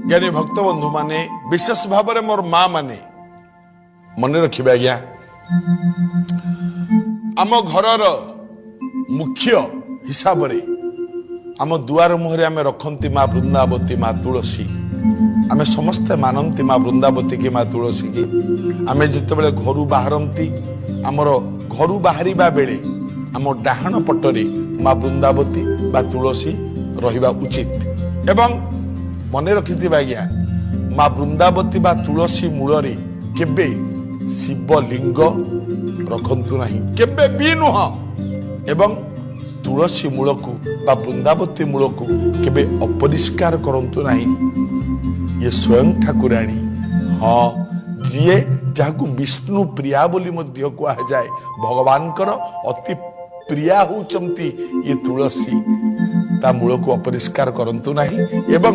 ଜ୍ଞାନୀ ଭକ୍ତ ବନ୍ଧୁମାନେ, ବିଶେଷ ଭାବରେ ମୋର ମା ମାନେ ମନେ ରଖିବେ ଆଜ୍ଞା, ଆମ ଘରର ମୁଖ୍ୟ ହିସାବରେ ଆମ ଦୁଆର ମୁହଁରେ ଆମେ ରଖନ୍ତି ମା ବୃନ୍ଦାବତୀ, ମା ତୁଳସୀ। ଆମେ ସମସ୍ତେ ମାନନ୍ତି ମା ବୃନ୍ଦାବତୀ କି ମା ତୁଳସୀ କି। ଆମେ ଯେତେବେଳେ ଘରୁ ବାହାରନ୍ତି, ଆମର ଘରୁ ବାହାରିବା ବେଳେ ଆମ ଡାହାଣ ପଟରେ ମା ବୃନ୍ଦାବତୀ ବା ତୁଳସୀ ରହିବା ଉଚିତ। ଏବଂ ମନେ ରଖିଥିବେ ଆଜ୍ଞା, ମା ବୃନ୍ଦାବତୀ ବା ତୁଳସୀ ମୂଳରେ କେବେ ଶିବଲିଙ୍ଗ ରଖନ୍ତୁ ନାହିଁ, କେବେ ବି ନୁହଁ। ଏବଂ ତୁଳସୀ ମୂଳକୁ ବା ବୃନ୍ଦାବତୀ ମୂଳକୁ କେବେ ଅପରିଷ୍କାର କରନ୍ତୁ ନାହିଁ। ଇଏ ସ୍ୱୟଂ ଠାକୁରାଣୀ, ହଁ, ଯିଏ ଯାହାକୁ ବିଷ୍ଣୁ ପ୍ରିୟା ବୋଲି ମଧ୍ୟ କୁହାଯାଏ, ଭଗବାନଙ୍କର ଅତି ପ୍ରିୟା ହଉଛନ୍ତି ଇଏ ତୁଳସୀ। ତା ମୂଳକୁ ଅପରିଷ୍କାର କରନ୍ତୁ ନାହିଁ ଏବଂ